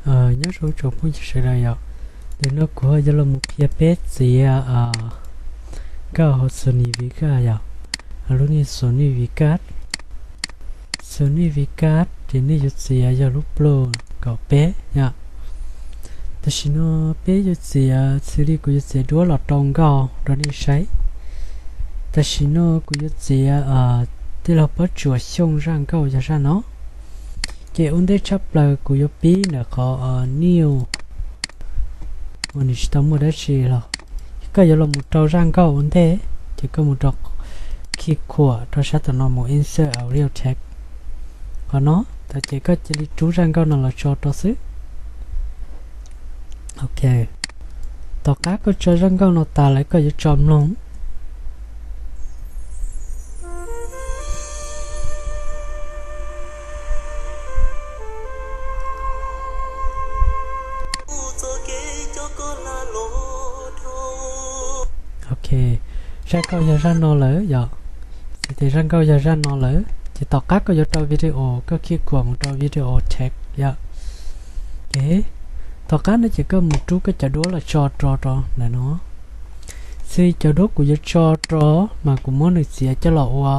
Nyob zoo tsoom phooj ywg sawv daws yom, nim no kuv ho yuav los mus qhia peb txiav nkauj hauv Sony Vegas yom, lub niag Sony Vegas. Sony Vegas ces nej yuav txiav yog lub Pro kaum peb yom. Tam sim no peb yuav txiav, xws li kuv yuav txiav duab los rau nkauj rau nej saib. Tam sim no kuv yuav txiav tij laug Pob Tsuas Xyooj zaj nkauj yog zaj no. Ces ua ntej tshaj plaws kuv yuav pib ntawm qhov new, uas nws tsis tau muaj dab tsi los. Koj yuav los mus rau zaj nkauj ua ntej, ces koj mus rau key khuam rau sab tom no mus insert audio track. Qhov no, tag ces koj cia li rub zaj nkauj no los tso rau xwb. Ok, tom qab koj tso zaj nkauj no tas lawm koj yuav tso mloog. Ok, zaj nkauj yog zaj no lawm yom. Xws tias zaj nkauj yog zaj no lawm ces tom qab koj yuav rau video koj key khuam mus rau video track yom. Ok, tom qab no ces koj mus rub koj cov duab los tso rau rau ntawm no. Xws cov duab kuv yuav tso rau mas kuv muab nws txiav coj los ua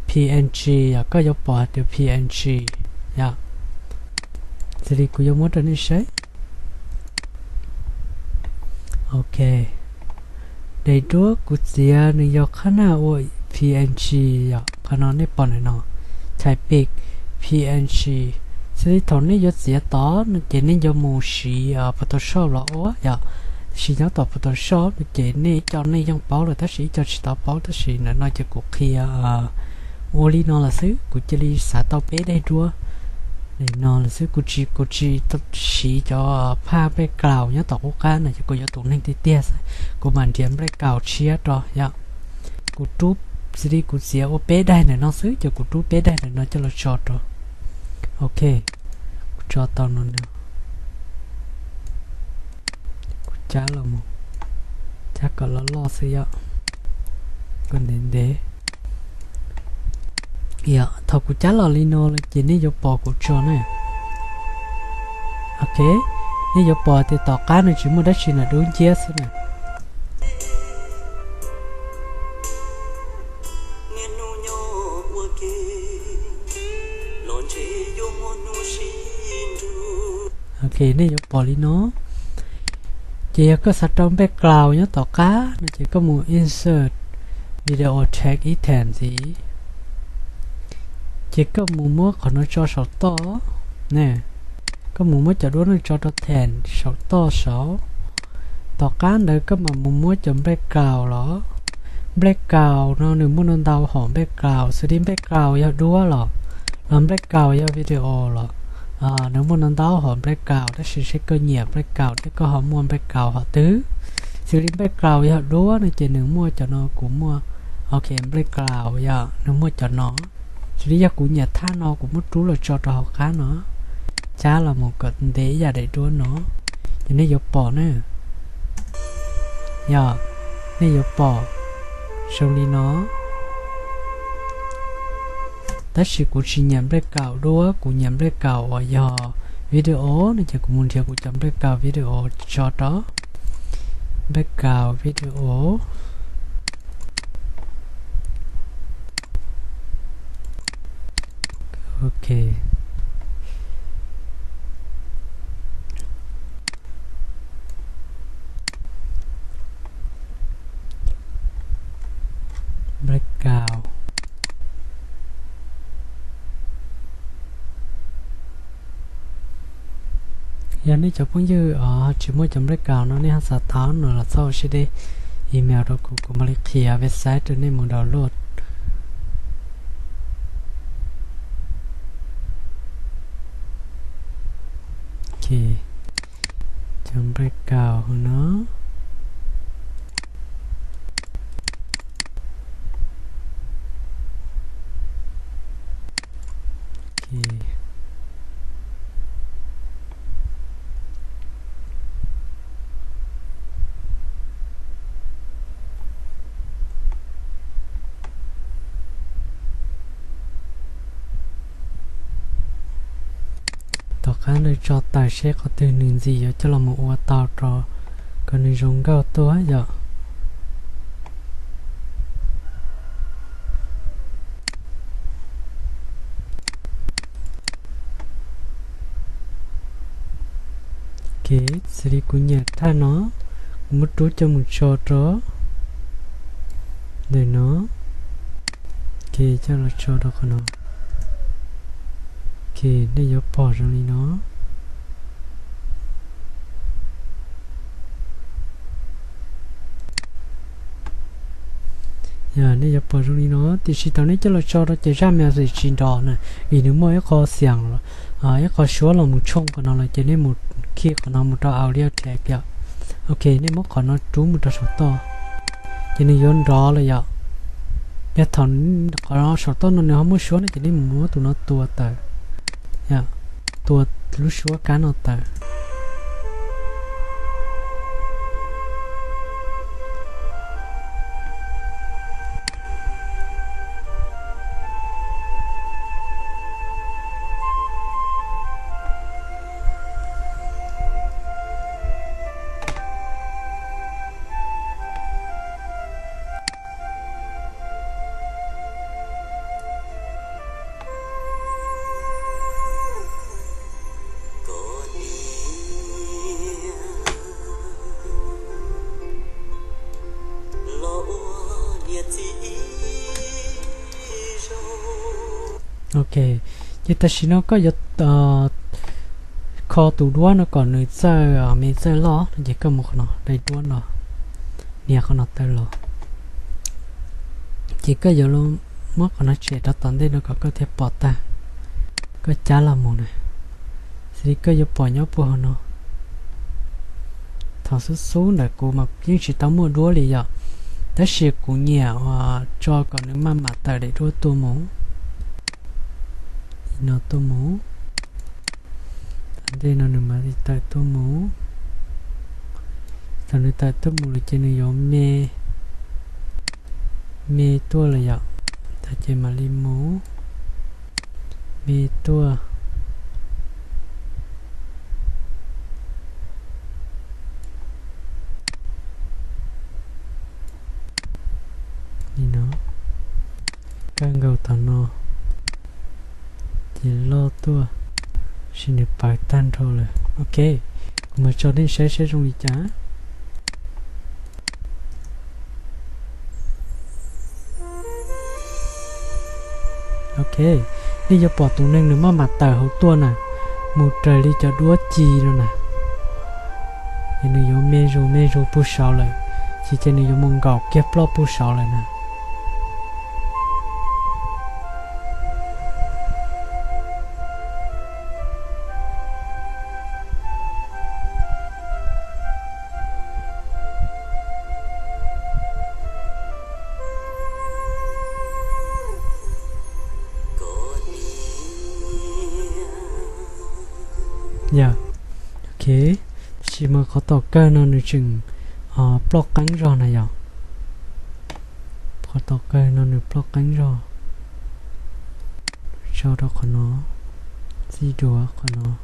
P N G yom, koj yuav pom hais tias P N G yom. Xws li kuv yuav muab rau nej saib. Ok, daim duab kuv txiav nws yog qhab naj ua P N G yom, qhov no nej pom ntawm no, Typing P N G. Xws li thaum nej yuav txiav tod no ces nej yuav mus siv Photoshop los ua yom. Tab sis nyob tom Photoshop no ces nej ib co nej yeej paub lawm tab sis ib co tsis tau paub, tab sis ntawm no ces kuv qhia ua li no lawm xwb, kuv cia li xav tau peb daim duab li no lawm xwb, kuv tsis, kuv tsis siv cov phaj background nyob tom qub qab no ces kuv yuav tus neeg tiag tiag xwb, kuv mam nrhiav background tshiab rau yom. Kuv rub, xws li kuv txiav ua peb daim ntawm no xwb ces kuv rub peb daim ntawm no coj los tso rau. Ok, kuv tso tau no na. Kuv cab los mus, cab kom loj loj xwb yom, kom ntev ntev. Yog thaum kuv cab los li no lawm ces nej yuav pom kuv tso na. Ok, nej yuav pom tias tom qab nws tsis muaj dab tsi na, dub nciab xwb na. Ok, nej yuav pom li no. Ces yog koj xav rau background nyob tom qab no ces koj mus insert video track ib theem ntxiv. Ces koj mus muab qhov no tso saum toj, koj mus muab cov duab no tso rau theem saum toj saud. Tom qab ntawd koj mam mus muab cov background los. Background no nws muaj ntau ntau hom background, xws li background yog duab los, los background yog video los, nws muaj ntau ntau hom background, tab sis seb koj nyiam background thiab koj ho muaj background hom twg. Xws li background yog duab no ces nws muaj cov no, kuv muaj, ok, background yog nws muaj cov no. Xws li yog kuv nyiam thaj no kuv muab rub los tso rau hauv qab no, cab los mus kom ntev ib yam daim duab no, ces nej yuav pom na. Yog, nej yuav pom zoo li no. Tab sis kuv tsis nyiam background duab, kuv nyiam background uas yog video no ces kuv mus nrhiav kuv cov background video tso rau. Background video. Ok. Background. Yog nej cov phooj ywg tsis muaj cov background no nej ho xav tau no los txhob ua siab deb, email rau kuv, kuv mam li qhia website rau nej mus download. Ok, cov background no. Ok. Tom qab ntawd tso tawm seb qhov twg nws ntxim yuav coj los mus ua tau rau kom nws zoo nkauj tuaj yom. Ok, xws li kuv nyiam thaj no, kuv muab rub coj mus tso rau ntawm no. Ok, coj los tso rau qhov no. Ok, nej yuav pom zoo li no. Yog nej yuav pom zoo li no, tiam sis thaum nej coj los tso rau ces zaj message tsis nrov na, vim nws muaj ib qho xiam, ib qho suab los mus tshooj qhov no lawm, ces nej mus khij qhov no mus rau audio track yom. Ok, nej muab qhov no rub mus rau saum toj, ces nws yuav nrov lawm yom. Yog thaum qhov saum toj no nws ho muaj suab no ces nej mus muab tus no tua tawm, tua lub suab kab no tawm. Ok, ces tam sim no koj yuav kho tus duab no kom nws txawj me txawj loj no ces koj mus qhov no, daim duab no, nias qhov no tawm los. Ces koj yuav muab qhov no tshem rau tom ntej no kom koj thiaj pom tag. Koj cab los mus na, xws li koj yuav pom nyob puag hauv no. Thaum xub xub ntawm kuv mas yeej tsis tau muaj duab li yom, tab sis kuv nyiam tso kom nws maj mam tawm daim duab tuaj mus. No tuaj mus. Tom ntej no nws mam li tawm tuaj mus. Thaum nws tawm tuaj mus lawm ces nws yuav me, me tuaj lawm yom. Tag ces mam li mus, me tuaj. Li no, kawg nkaus tom no, ces loj tuaj, sis nws pawv tag nrho lawm. Ok, kuv mam tso nej saib seb zoo li cas. Ok, nej yuav pom tus neeg nws maj mam tawm hauv tuaj na, mus raws li cov duab ci no na. Ces nws yuav me zus me zus puag saud lawm, ces ces nws yuav mus nkaum kiag ploj puag saud lawm na. Yog, ok, tab sis mas qhov tom kawg no nws tseem ploj qeeb zog na yom. Qhov tom kawg no nws ploj qeeb zog. Tso rau qhov no, txij duav qhov no.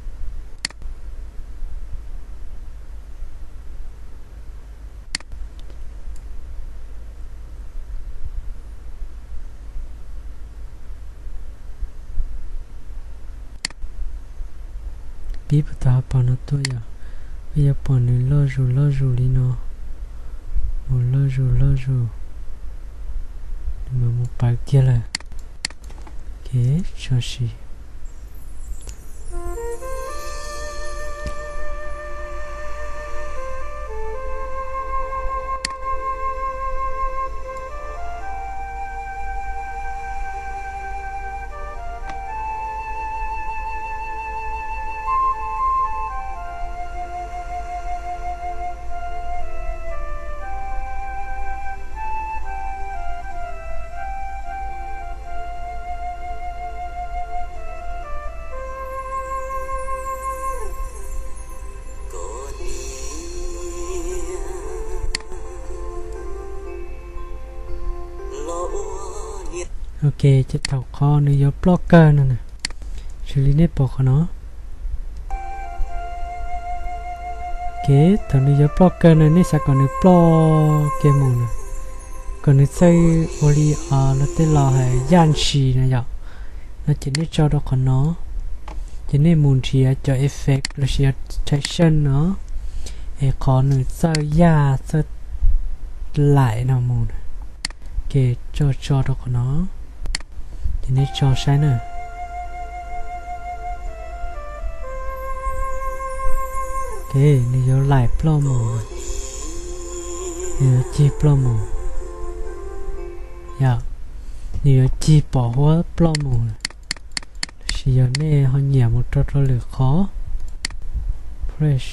Pib puag ta pom no tuaj yom, peb yuav pom nws loj zus loj zus li no, mus loj zus loj zus, nws mam mus pawv kiag lawm. Ok, tso sim. Ok, ces thaum qhov nws yuav ploj kawg no na, xws li nej pom qhov no, Thaum nws yuav ploj kawg no nej xav kom nws ploj kiag mus na, kom nws txawj ua li luag tej laus hais yaj ntshis na yom, no ces nej tso rau qhov no. Ces nej mus nrhiav cov effect lossis yog transition no, es qhov nws txawj yaj txawj laim no mus, ces tso tso rau qhov no. Ces nej tso saib na. Nws yuav laim ploj mus, nws yuav cig ploj mus, yog, nws yuav cig pom huab ploj mus. Tab sis yog nej ho nyiam mus rau rau lwm qhov, fresh.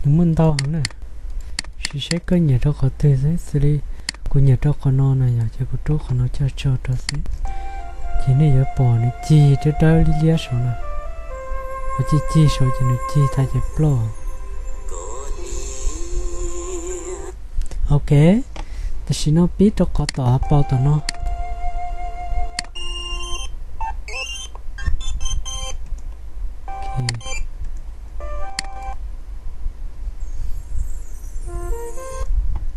Nws muaj ntau heev na, sim saib koj nyiam rau qhov twg xwb. Xws li kuv nyiam rau qhov no na yog, ces kuv rub qhov no coj tso rau xwb. Ces nej yuav pom nws cig dawb dawb liab liab saud na, qhov cig cig saud ces nws cig tas ces ploj. Ok, tam sim no pib rau qhov tom hav paus tom no.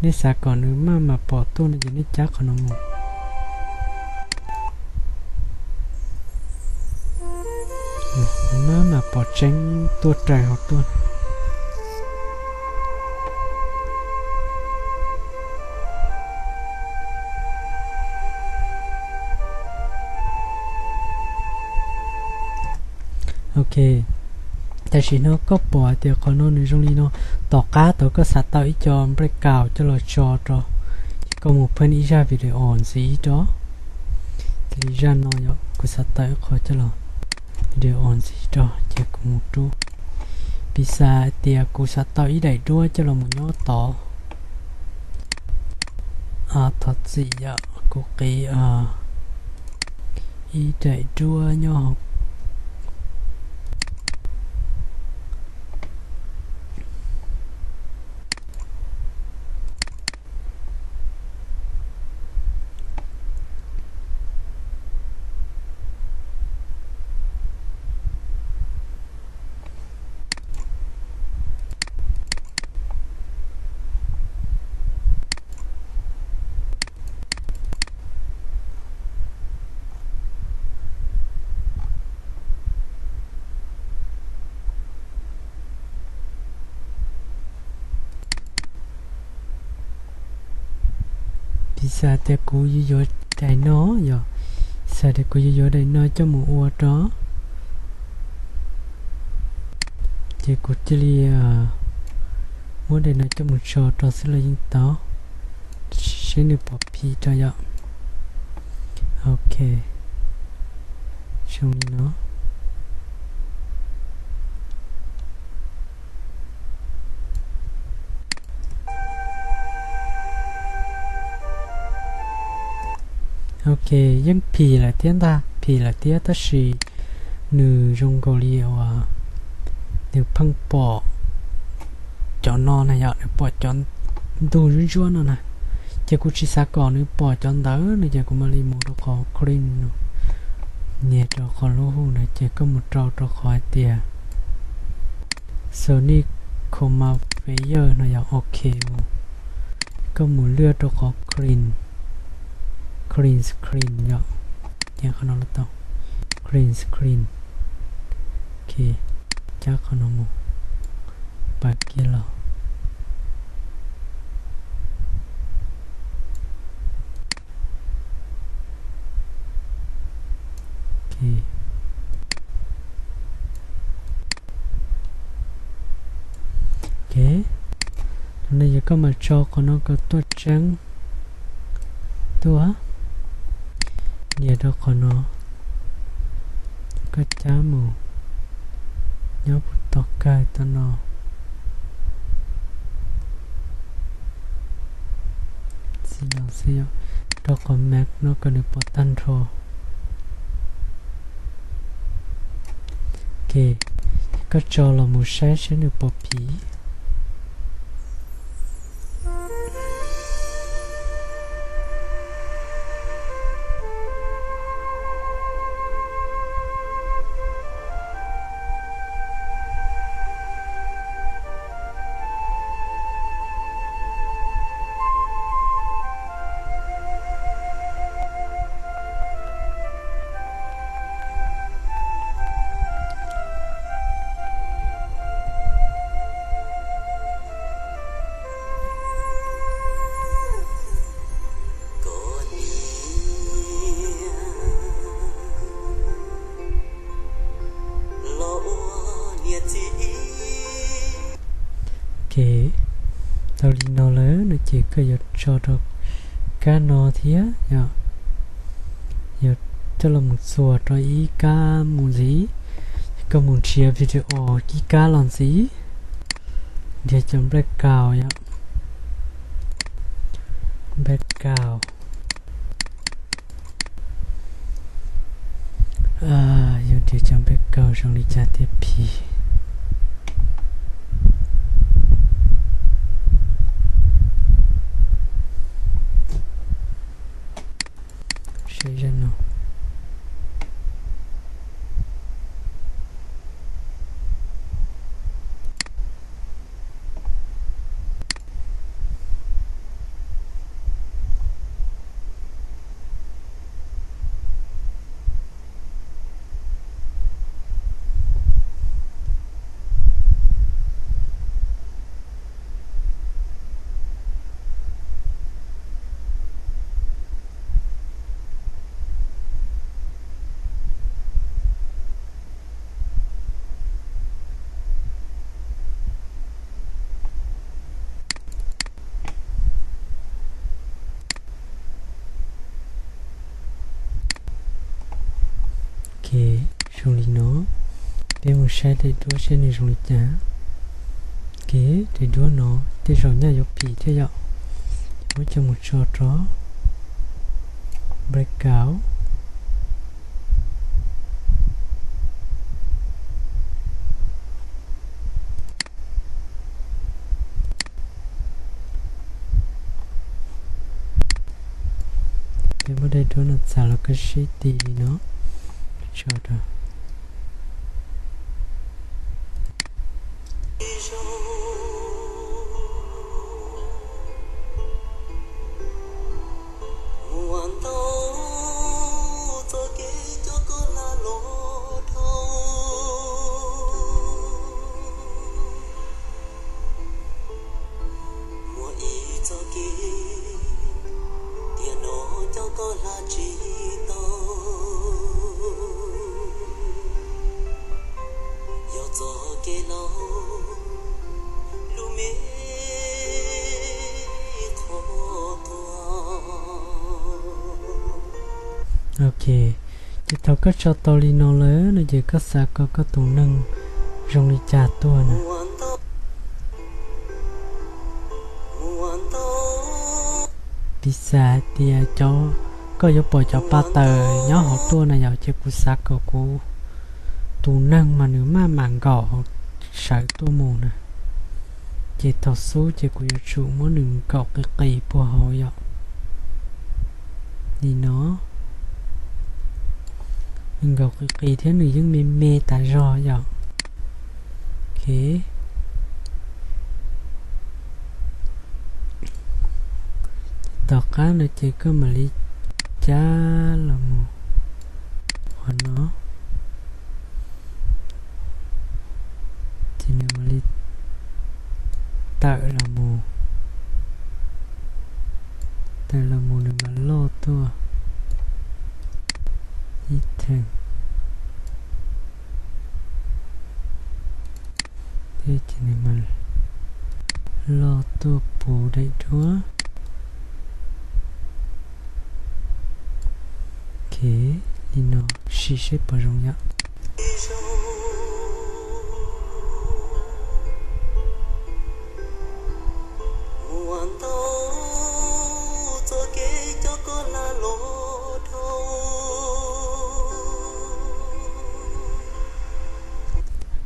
Nej xav kom nws maj mam pom tuaj no ces nej cab qhov no mus. Maj mam pom tseeb tuaj raws hauv tuaj. Ok, tam sim no koj pom hais tias qhov no nws zoo li no, tom qab thaum koj xav tau ib co background coj los tso rau, ces koj mus phab ib zaj video ntxiv rau. Li zaj no yog kuv xav tau ib qho coj los video ntxiv rau ces kuv mus rub. Piv xam hais tias kuv xav tau ib daim duab coj los mus nyob tod. Thov txim yom, kuv qiv ib daim duab nyob hauv. Piv xam tias kuv yuav yuav daim no yom, xam tias kuv yuav yuav daim no coj mus ua rau, ces kuv cia li muab daim no coj mus tso rau xwb los yeej tau. Seb nws pom phim rau yom. Ok, zoo li no. Ok, yeej phim lawm thiab ntag, phim lawm thiab tab sis nws zoo nkaus li uas nws pheej pom cov no na yom, nws pom cov ntug ntsuab ntsuab no na. Ces kuv tsis xav kom nws pom cov ntawd no ces kuv mam li mus rau qhov clean no, nias rau qhov lub hu ntawd ces koj mus rau rau qhov hais tias Sonic Chroma Fader no yog ok mus. Koj mus lwaj rau qhov clean, clean screen yom, ces qhov no los tau, clean screen. Ok, cab qhov no mus, pab kiag los. Ok, no yog koj mam tso qhov no kom tuaj tseeb tuaj, nias rau qhov no, koj cab mus nyob puag tom kawg tom no. no xwb yom. Rau qhov Mac no kom nws pom tag nrho. Ok, koj tso los mus saib saib nws pom phim. Ok, tau li no lawm no ces koj yuav tso rau kab no thiab yom. Yuav coj los mus txuas rau ib kab mus ntxiv, koj mus nrhiav video ib kab los ntxiv. Nrhiav cov background yom, background. Yuav nrhiav cov background zoo li cas thiaj phim? Saib zaj no. Ok, zoo li no, peb mus saib daim duab saib nws zoo li cas. Ok, daim duab no tej zaum nyaj yuav phim thiab yom. Muab coj mus tso rau background. Peb muab daim duab no txav los koj sib ti li no. Tso rau. Muaj ib txoj kev tiam no coj koj hla tsis tau, yog txoj kev laus lub me qhov tuag. Ok, ces thaum koj tso tau li no lawm no ces koj xav kom koj tus neeg zoo li cas tuaj na. Piv xam hais tias cov, koj yuav pom cov pa taws nyob hauv tuaj na yom, ces kuv xav kom kuv tus neeg mas nws maj mam nkaum hauv sawv tuaj mus na. Ces thaum xub ces kuv yuav tsum muab nws nkaum qis qis puag hauv yom. Li no, nws nkaum qis qis thiab nws yeej me me tas zog yom. Ok. Tom qab no ces koj mam li cab los mus qhov no, ces nws mam li tawm los mus, tawm los mus nws mam loj tuaj ib theem. Thiab ces nws mam loj tuaj puv daim duab. Ok, li no sim seb puas zoo yom.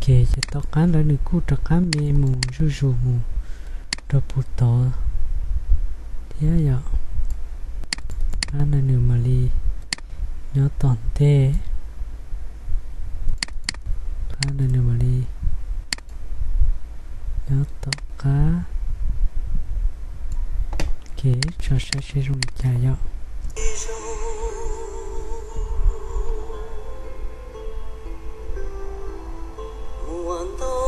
Ces tom qab ntawd nws kuj rov qab me mus zuj zus mus rau puag tod thiab yom. Qab no nws mam li nyob tom ntej, qab no nws mam li nyob tom qab. Kev tso saib seb zoo li cas yom. Muaj ntau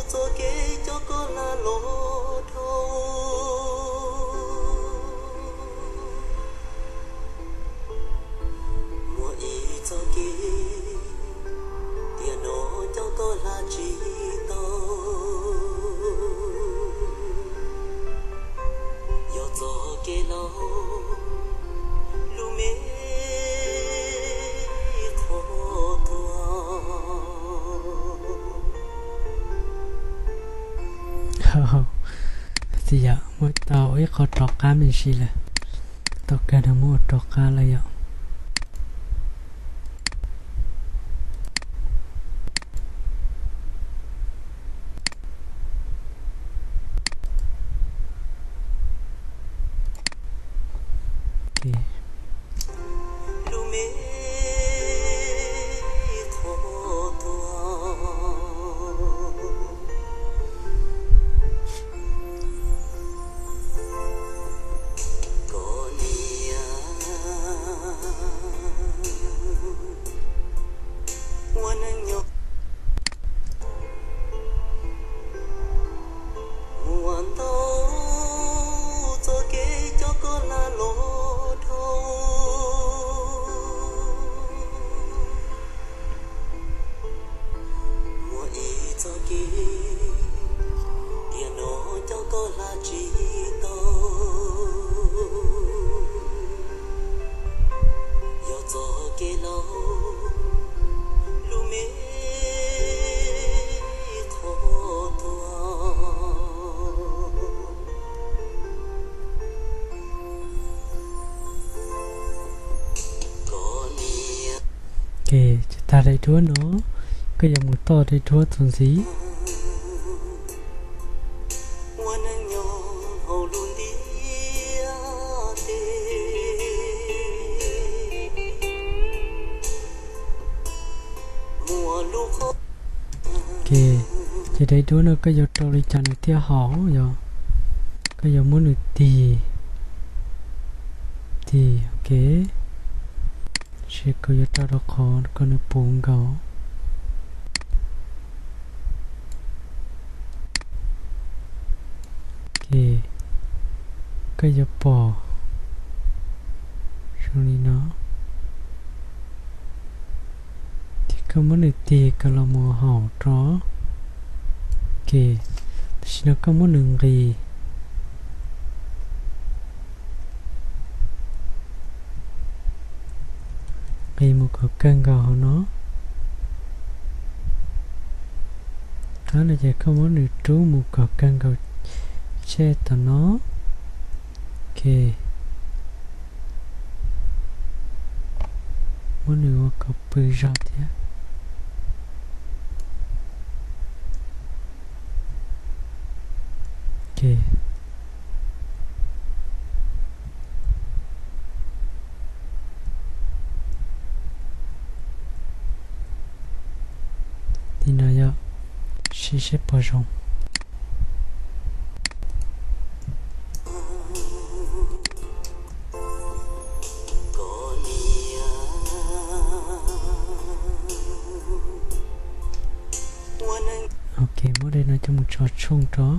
txoj kev coj koj hla los dhau. Muaj ib txoj kev tiam no coj koj hla tsis tau. Yog txoj kev laus lub me qhov tuag. Txiv yam muab tau ib qho rov qab me ntsis lawm. Tau kawg no muab ua rov qab lawm yom. Muaj ntau txoj kev coj koj hla los dhau. Muaj ib txoj kev tiam no coj koj hla tsis tau. Yog txoj kev laus lub me qhov tuag. Ces tag daim duab no koj yuav mus toj daim duab txuas ntxiv. Ces daim duab no koj yuav rau li cas nws thiaj haum yom? Koj yuav muab nws tig, tig, ok. Tab sis kuv yuav rau rau qhov kom nws puv nkaus. Ok, koj yuav pom zoo li no. Ces koj muab nws tig kom los mus haum rau. Ok, tam sim no koj muab nws nqis, nqis mus kom kawg nkaus hauv no. Qab no ces koj muab nws rub mus kom kawg nkaus tshaj tom no. Ok, muab nws ua kom pw zog thiab. Ok, li no yog, sim seb puas zoo. Ok, muab daim no coj mus tso tshooj rau.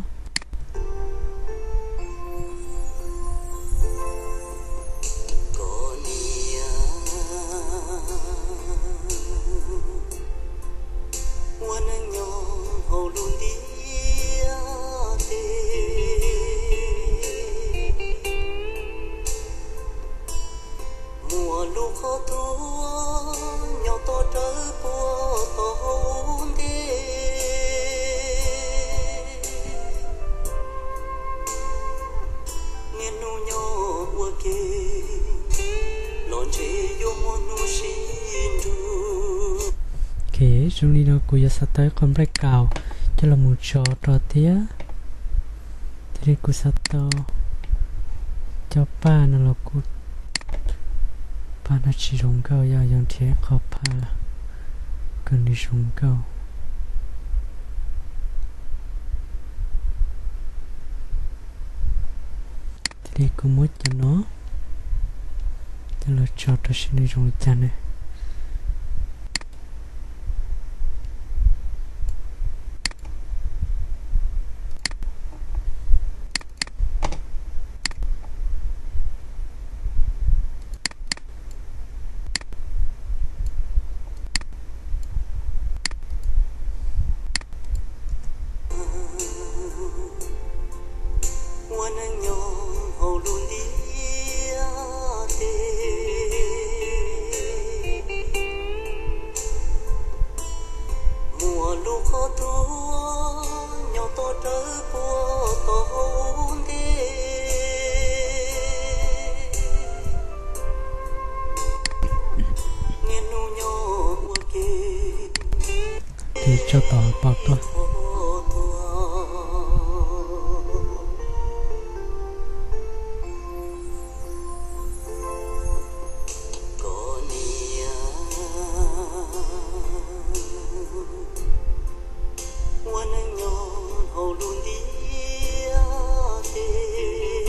Muaj lub qhov tuag nyob tom rawv puag tom hauv ntej. Niaj hnub nyob ua ke, los ntshe yuav muaj hnub sib nrug. Zoo li no kuv yuav xav tau ib qho nplej kaus coj los mus tso rau thiab. Thiaj li kuv xav tau cov paj no los kuj, paj no tsis zoo nkauj, yog yuav nrhiav ib qho paj kom nws zoo nkauj. Thiaj li kuv muab cov no coj los tso rau seb nws zoo li cas ne. Ua neej nyob hauv lub ntiaj teb, muaj lub qhov tuag nyob tom rawv puag tom hauv ntej. Niaj hnub nyob ua ke, ces tso tom pom tuaj. Koj niam, ua neej nyob hauv lub ntiaj teb,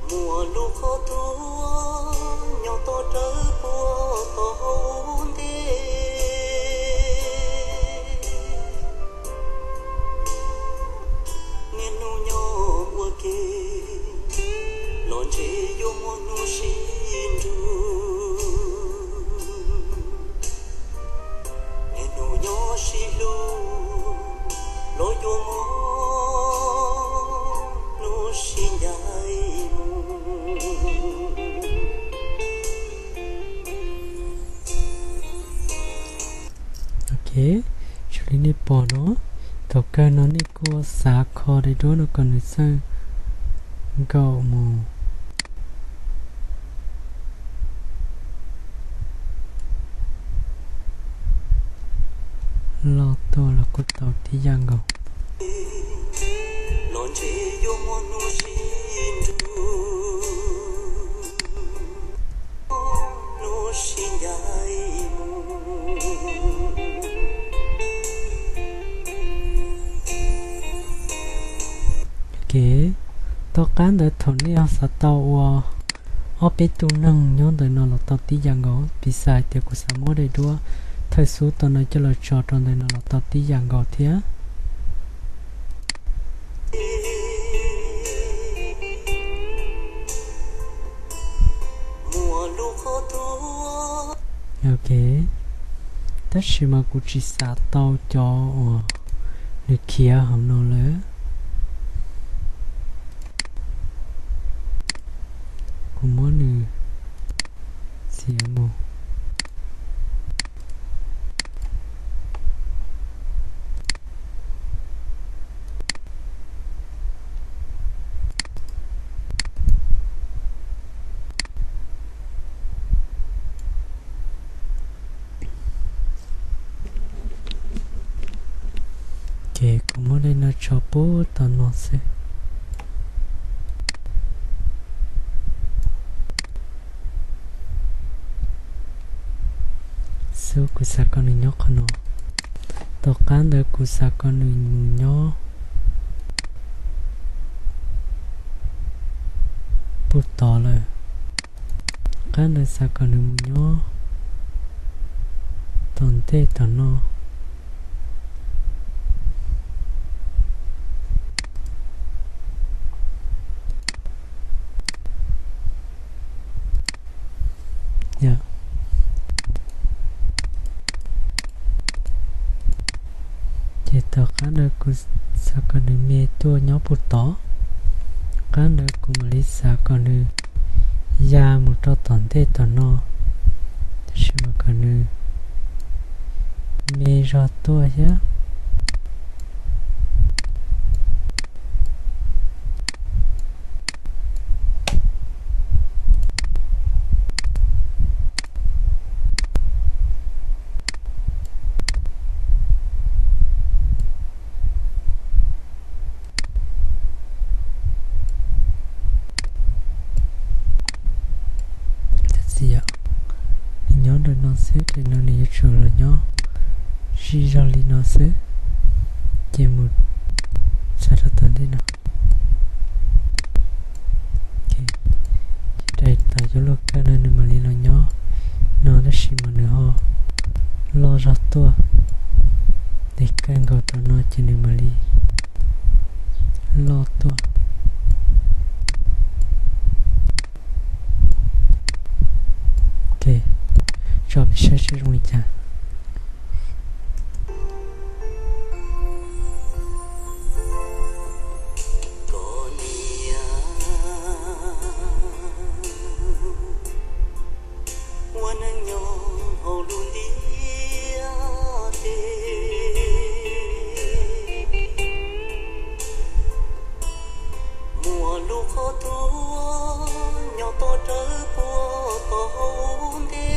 muaj lub qhov tuag nyob tom rawv puag tom hauv ntej. Niaj hnub nyob ua ke, los ntshe yuav muaj hnub sib nrug. Niaj hnub nyob sib hlub, los yuav muaj hnub sib ncaim mus. Ok, zoo li nej pom no, thaum kawg no nej kuj xav kho daim duab no kom nws txawj nkaum mus loj tuaj los kuj tau tib yam nkaus. Ok, tom qab ntawd thaum nej xav tau ua ob peb tug neeg nyob ntawm no los tau tib yam nkaus, piv xam hais tias kuv xav muab daim duab thawj xub tom no coj los tso rau ntawm no los tau tib yam nkaus thiab. Ok, tab sis mas kuv tsis xav tau cov uas nws khiav hauv no lawm. Kuv muab nws txiav mus. Ces kuv muab daim no tso puag tom no xwb. Xub kuv xav kom nws nyob qhov no. Tom qab ntawd kuv xav kom nws mus nyob puag tod lawm. Qab ntawd xav kom nws mus nyob tom ntej tom no. Ces tom qab ntawd kuv xav kom nws me tuaj nyob puag tod. Qab ntawd kuv mam li xav kom nws ya mus rau tom ntej tom no, tab sis mas kom nws me zog tuaj thiab. Ntawm no xwb, ces no nws yuav tsum los nyob sib zog li no xwb, ces mus txog rau tom ntej no. Ces rais tas yuav luag kawg no nws mam li los nyob no, tab sis mas nws ho loj zog tuaj, nws kawg nkaus rau no ces nws mam li loj tuaj. Ok, tso peb saib seb zoo li cas. Ua neej nyob hauv lub ntiaj teb, muaj lub qhov tuag nyob tom rawv puag tom hauv ntej.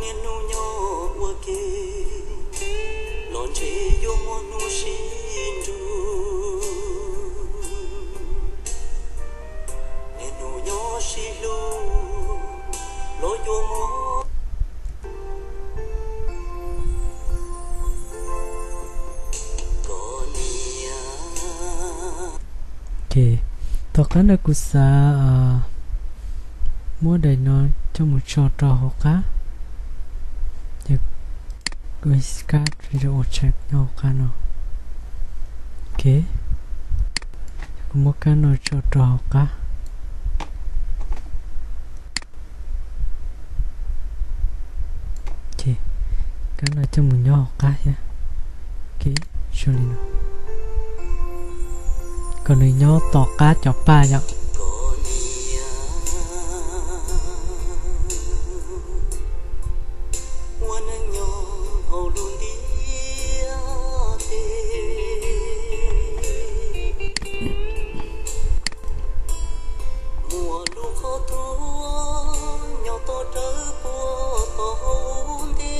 Niaj hnub nyob ua ke, los ntshe yuav muaj hnub sib nrug. Niaj hnub nyob sib hlub, los yuav muaj koj niam. Ok, tom qab no kuv xav muab daim no coj mus tso rau hauv qab, ces kuv xav rau ua check nyob hauv qab no. Ok, kuv muab kab no tso rau hauv qab. Ces kab no coj mus nyob hauv qab thiab. Ok, zoo li no, kom nws nyob tom qab cov paj yom. Ua neej nyob hauv lub ntiaj teb, muaj lub qhov tuag nyob tom rawv puag tom hauv ntej.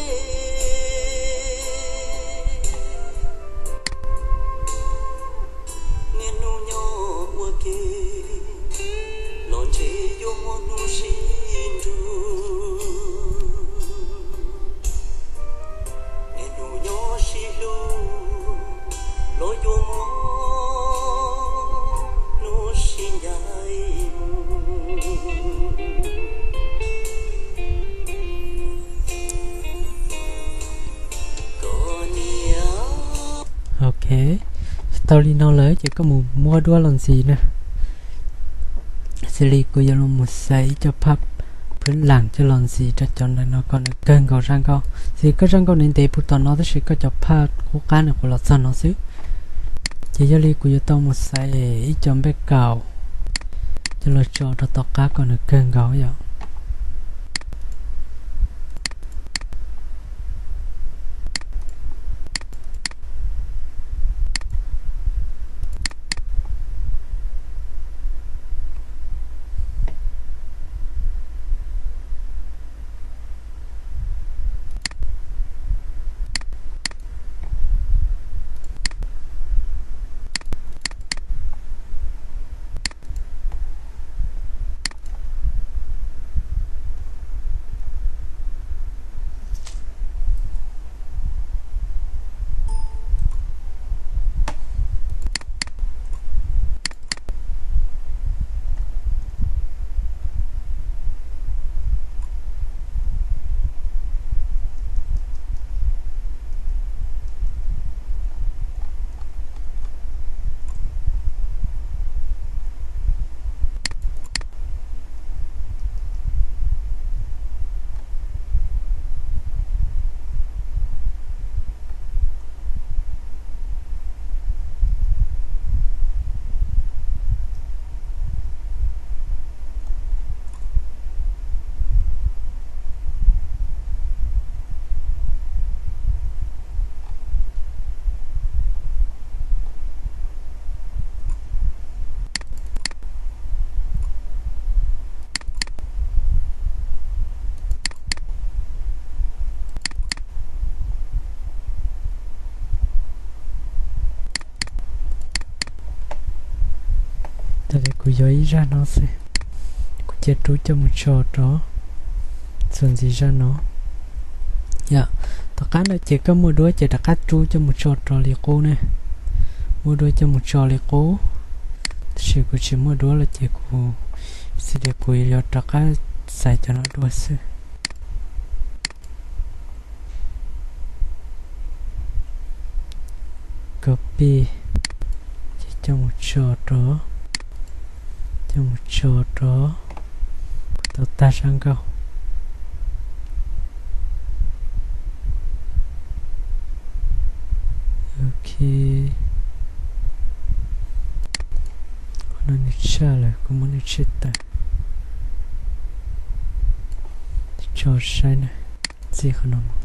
Niaj hnub nyob ua ke, los ntshe yuav muaj hnub sib nrug. Niaj hnub nyob sib hlub, los yuav muaj hnub sib ncaim mus. Ok, tau li no lawm ces koj mus muab duab los ntxiv na. Xws li kuv yuav los mus xaiv ib co phaj phwb lam coj los ntxiv rau cov ntawm no kom nws kawg nkaus zaj nkauj. Xws li koj zaj nkauj nws ntev puag tom no tab sis koj cov phaj qub qab nws qhuav los txog no xwb. Ces yog li kuv yuav tau mus xaiv ib co npej kaum coj los tso rau tom qab kom nws kawg nkaus yom. Yog ib zaj no xwb, kuv cia rub coj mus tso rau txuas ntxiv zaj no. Yog, tom qab no ces koj muaj duab ces rov qab rub coj mus tso rau li qub ne. Muaj duab coj mus tso li qub, tab sis kuv tsis muaj duab los ces kuv xij tias kuv yuav rov qab xaiv cov no dua xwb. Copy, ces coj mus tso rau, coj mus tso rau, tau tag sab nkauj. Ok, qhov no nws tshaj lawm, kuv muab nws tshem tawm. Tso saib na, txij qhov no mus.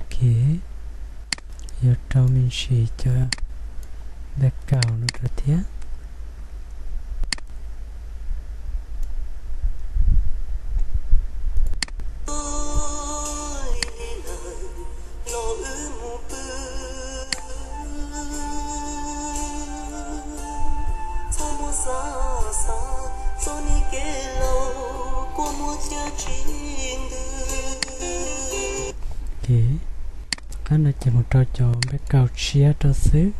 Ok, yuav rau me ntsis cov background no rau thiab. Ok, qab no ces mus rau cov background tshiab rau xwb.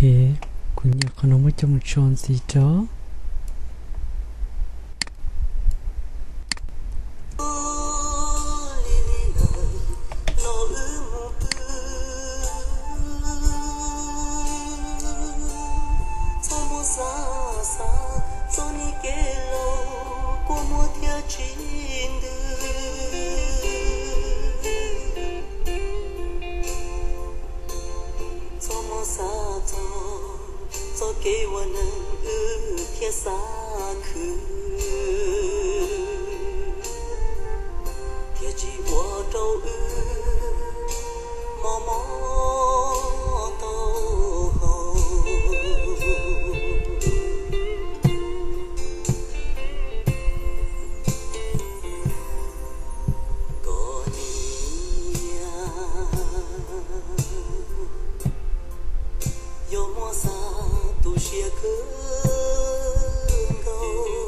Kuv nyiam qhov no, muab coj mus tso ntxiv rau. Txhob muab xav txog txoj kev ua neeg wb thiaj xav khwv, thiaj tsis ua rau wb mob mob taub hau. Koj niam, yog muab xav tu siab kawg nkaus,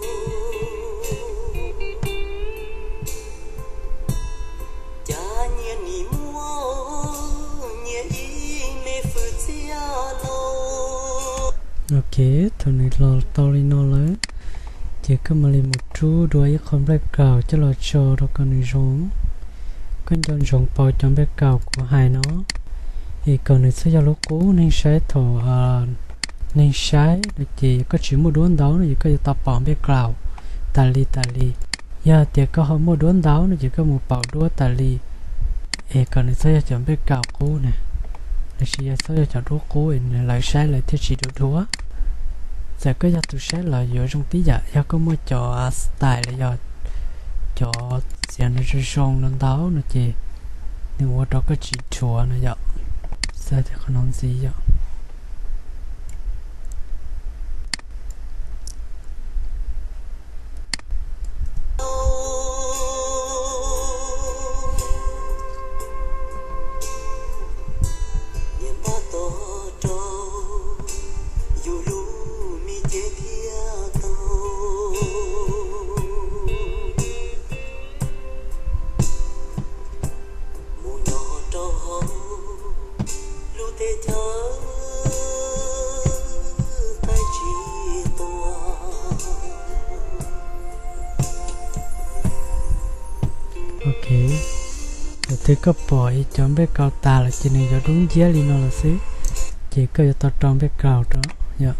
cas nyias nim muaj nyias ib me fwj txiaj lauj. Ok, thaum nws los tau li no lawm, ces koj mam li mus rub dua ib qho background coj los tso rau kom nws zoo. Koj nco ntsoov pauv cov background kuv hais no, es kom nws txhob yog lub qub. Neeg saib thaum, neeg saib no ces koj tsis muaj duab ntau no ces koj yuav tau pauv background tas li tas li. Yog tias koj ho muaj duab ntau no ces koj mus pauv duab tas li, es kom nws txhob yog cov background qub na, los sis yog txhob yog cov duab qub es lawv saib lawv thiaj tsis dhuav dhuav. Txawm koj yog tus saib los yuav zoo tib yam, yog koj muaj cov style los yog cov txiav nws zoo zoo no ntau no ces nws ua rau koj tsis dhuav no yom. Xav tias qhov no ntxiv yom. Niam npaj tos rau yus lub me cev thiaj tau mus nyob rau hauv lub teb chaws qaib tsis tuag. Ok, thaum twg koj pom ib cov background tas lawm ces nws yuav dub nciab li no lawm xwb, ces koj yuav tau rau background rau yom.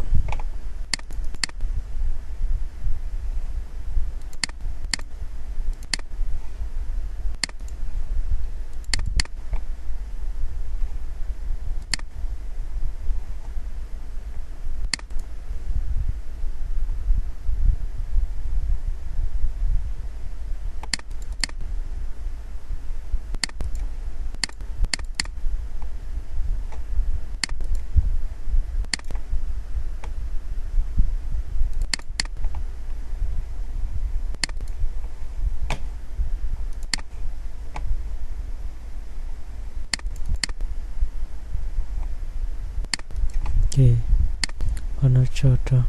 Qhov no tso rau.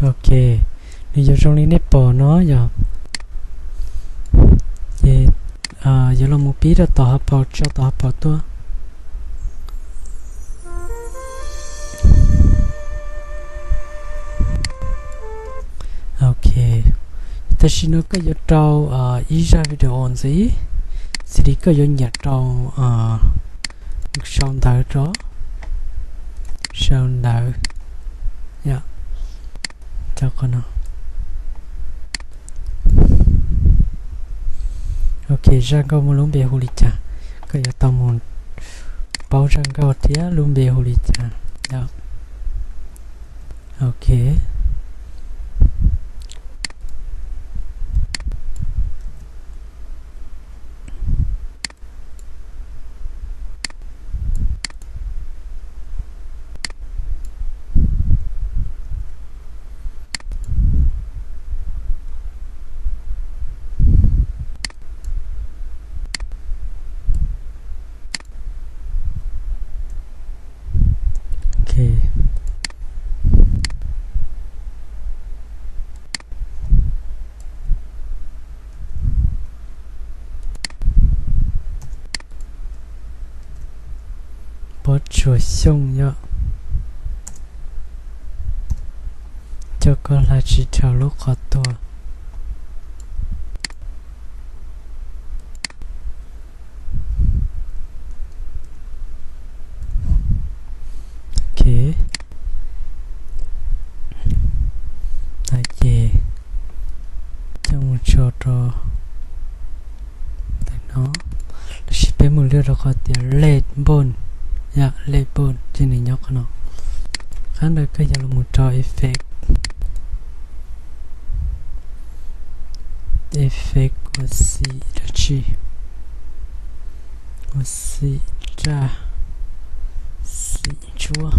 Ok, nws yuav zoo li nej pom no yog, ces yuav los mus pib rau tom hauv paus, tso tom hauv paus tuaj. Ok, tam sim no koj yuav rau ib zaj video ntxiv, xws li koj yuav nyiam rau sau ntawv rau, sau ntawv, yog, rau qhov no. Ok, zaj nkauj muaj lub npe hu li cas, koj yuav tau mus pom paub zaj nkauj thiab lub npe hu li cas. Ok. Pob tsuas xyooj yom. Coj koj hla tsis dhau lub qhov tuag. Ok. Ces coj mus tso rau ntawm no, los sis peb mus lwaj rau qhov tias lej npoj, yog lej npoj ces nws nyob qhov no. Qhov ntawd koj yuav los mus rau effect, effect ua xim dab tsi, ua xim raj, xim ntsuab.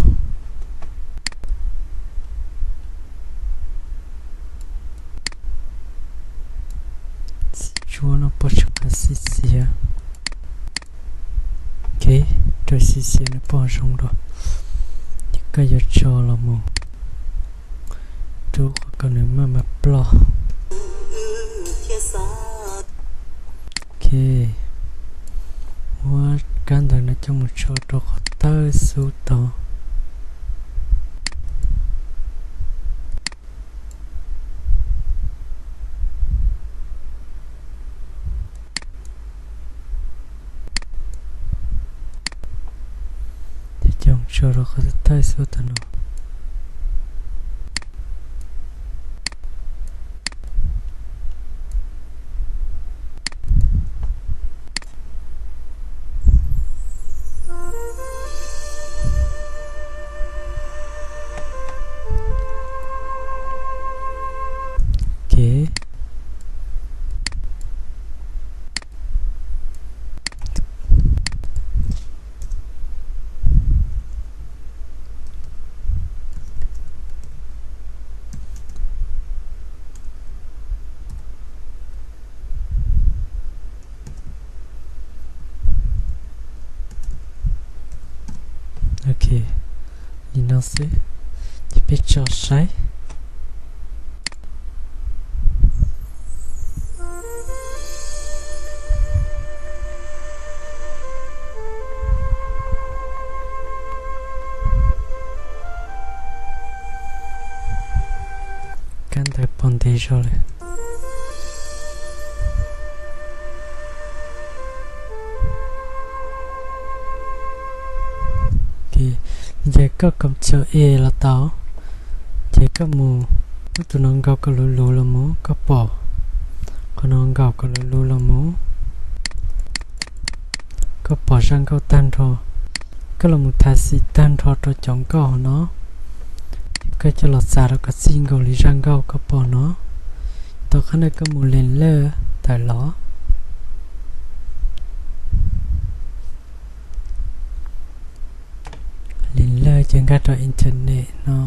Xim ntsuab no puas tsum qhov xim xiav. Ok, rau xim xiav nws puas zoo dua. Ces koj yuav tso los mus rau qhov kom nws maj mam ploj. Ok, muab kab ntawd no coj mus tso rau qhov tawj xub tod. Ces coj mus tso rau qhov tawj xub tod no. Ok. Ok, li no xwb, ces peb tso saib. Kab ntawd pom ntev zog lawm. Ces koj Ctrl A los tau, ces koj mus, tus no nkaus kom luv luv los mus koj pom, qhov no nkaus kom luv luv los mus koj pom zaj nkauj tag nrho. Koj los mus thav xim tag nrho rau cov nkauj hauv no, koj coj los txav rau kom txij nkaus li zaj nkauj koj pom no. Tom qab ntawd koj mus lees lawj tawm los. Lees lawj ces nkag rau internet no.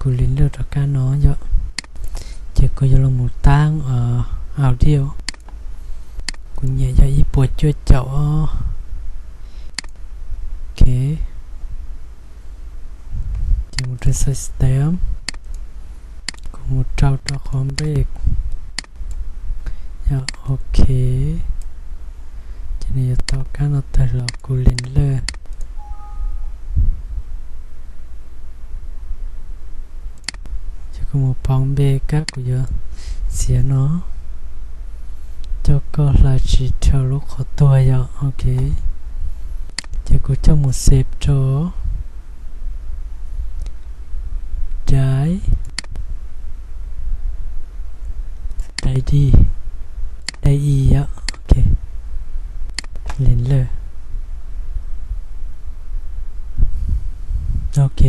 Kuv lees lawj rau kab no yom. Ces kuv yuav los mus tab audio. Kuv nyiam yog ib puas cuaj caum os. Ok. Ces mus rau system, kuv mus rau rau qhov break. Yog ok. Ces nws yuav tau kab no tawm los kuv lees lawj. Ces kuv mus pauv npe kab kuv yuav txiav no. Coj koj hla tsis dhau lub qhov tuag yom. Ok. Ces kuv coj mus save rau dai, dai di, dai i yom. Ok. Lees lawj. Ok,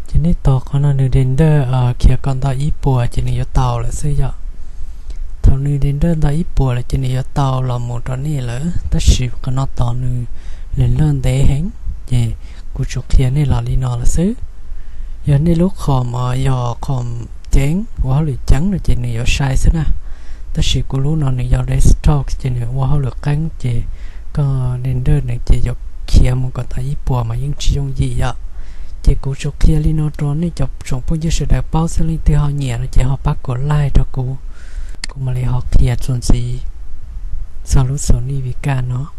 ces nej tos qhov no nws render khiav kom ntau ib puas ces nws yuav tau lawm xwb yom. Thaum nws render ntau ib puas lawm ces nws yuav tau los mus rau nej lawm, tab sis qhov no tos nws render ntev heev, ces kuv tsuas qhia nej los li no lawm xwb. Yog nej lub qhov mas yog qhov ceev ua hauj lwm ceev no ces nws yuav sai xwb na. Tab sis kuv lub no nws yog desktop ces nws ua hauj lwm qeeb, ces koj render nws ces yuav khiav mus kom tau ib puas mas yeej tsis yooj yim yom. Ces kuv tsuas qhia li no rau nej cov tsoom phooj ywg sawv daws paub xwb, leej twg ho nyiam no ces ho pab kuv like rau kuv, kuv mam li ho qhia txuas ntxiv txog lub Sony Vegas no.